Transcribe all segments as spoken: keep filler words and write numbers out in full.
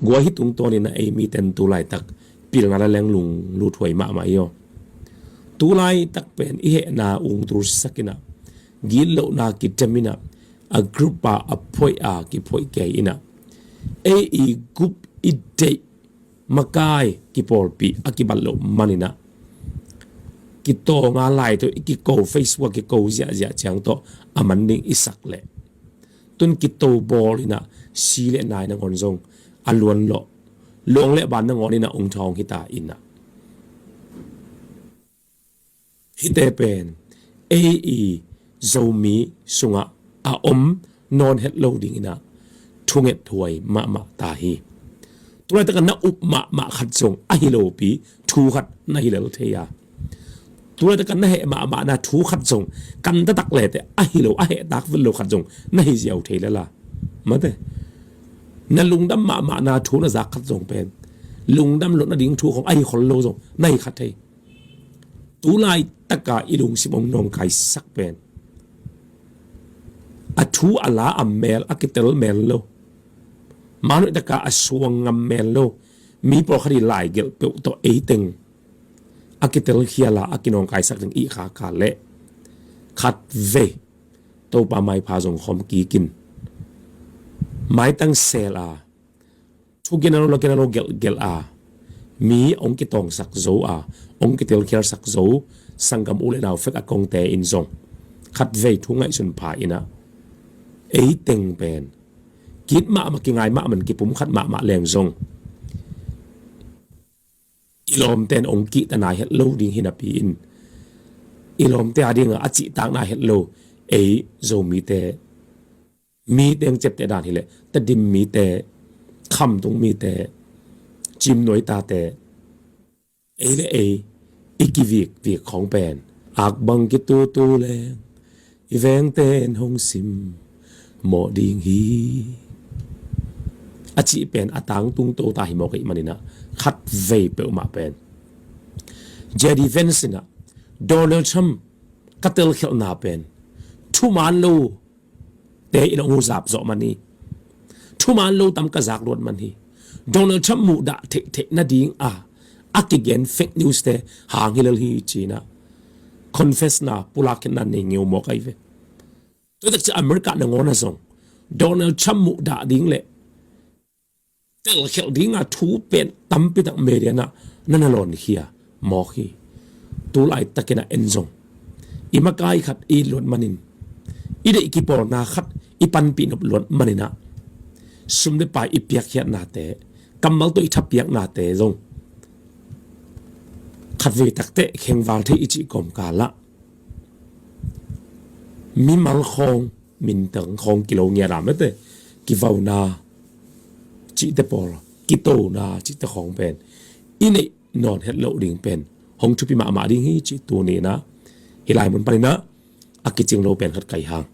Guai, hih tungtawnin ah ei miten tu laitak pilna le leng lunglut huai mahmah hi aw. Tu laitak pen i hehna ung tulsak in ah, gitlohna kitem in ah, a group a a phoih a kiphoih kei in ah, ei i group i deih makai kipawlpih a kibat loh manin ah, kitawnga lai tawh i kiko, Facebook a kiko ziahziah ciang tawh a man ding i sak leh, tun kito bawl in ah, si le nai nangawn zong a luan lawh, luang le ban nangawn in ah ung thawng hi ta in ah, hihte pen ei i Zomi sungah a om nawn het lo ding in ah thunget huai mahmah ta hi. Tu laitak a na up mahmah khat zong ahi lopi thu khat na hi lel thei a, tu laitak a na heh mahmahna thu khat zong kan taktak leteh ahi lo, a heh tak vet lo khat zong na hi ziau thei lel a, mate. Na lungdam mahmahna thu na zak khat zong pen lungdam loh nading thu khong ahi khol lo zong na hi kha thei. Tu laitak a i lungsim hong nawngkaisak pen a thu a la a mel a kitel mel lo, manoih tak a a suang ngam mel lo mi pawlkhat i laigelh peuh tawh ei teng a kitelkhial a, a kinawngkaisak ding i khaka leh, khatvei Topa maipha zong khawm kik in, maitang sel a, thu gen a lo la gen a lo gelhgelh a, mi hong kitawngsak zo a, hong kitelkhialsak zo sanggam u le nau fek a kongte in zong khatvei thu ngaihsun pha in ah, ei teng pen kit mahmah, kingai mahmah, kipumkhat mahmah leng zong i lawmte in hong kihta nai het lo ding hi napi in, i lawmte a dingah a cihtak nai het lo ei Zomite, mi teng ciapteh dan hileh Tedim mite, Khamtung mite, Cimnuai tate, ei le ei i kivikvik khawng pen ak bang kitutu leng i vengte in hong sim mawh ding hi, a cih pen a tangtung to ta hi mawk ahih manin ah, khatvei peuhmah pen J D Vance in ah Donald Trump ka telkhialhna pen thuman lo te in hong huzap zawh man hi. Thuman lo tam ka zak luat man hi. Donald Trump muhdah theihtheih nading a a kigen fake news te hang hi lel hi ci-in ah confess na, pulak khin na nei ngeu mawk ahi ve. Tua tak ciang America nangawn ah zong Donald Trump muhdah ding le telkhialh dinga thu pen tampi tak media in ah na na lawnkhia mawk hi. Tu laitakin ah en zong i makai khat i luat manin, i deih kipawlna khat i panpih nop luat manin ah, sum le pai i piakkhiatnate, kammal tawh i thapiaknate zong khatvei takteh khengval thei i cih kawmkal ah mimal khawng, mintang khawng kilo ngiat a mete, kivauna cihte pawl, kitona cihte khawng pen i neih nawn het loh ding pen hong thupi mahmah ding hi cih tuni in ah hih lai mun panin ah a kicing lo pen khat kai hang.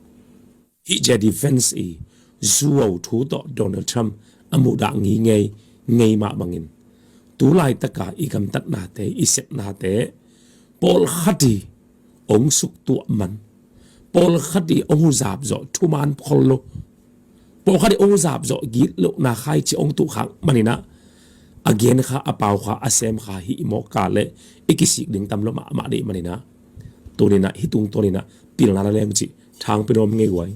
Hih J D Vance i zuau thu tawh Donald Trump a muhdah ngingei ngei mah bangin, tu laitaka i gamtatnate, i sepnate, pawlkhat i hong suktuah man, pawlkhat i hong huzap zawh thuman khol lo, pawlkhat i hong huzap zawh gitlohna khaici hong tuhkhak manin ah, a gen kha, a pau kha, a sem kha hih i mawk kal le i kisik ding tam lo mahmah dih manin ah, tuni in ah hih tungtawn in ah pilna la leng cih thangpi nuam ngei guai.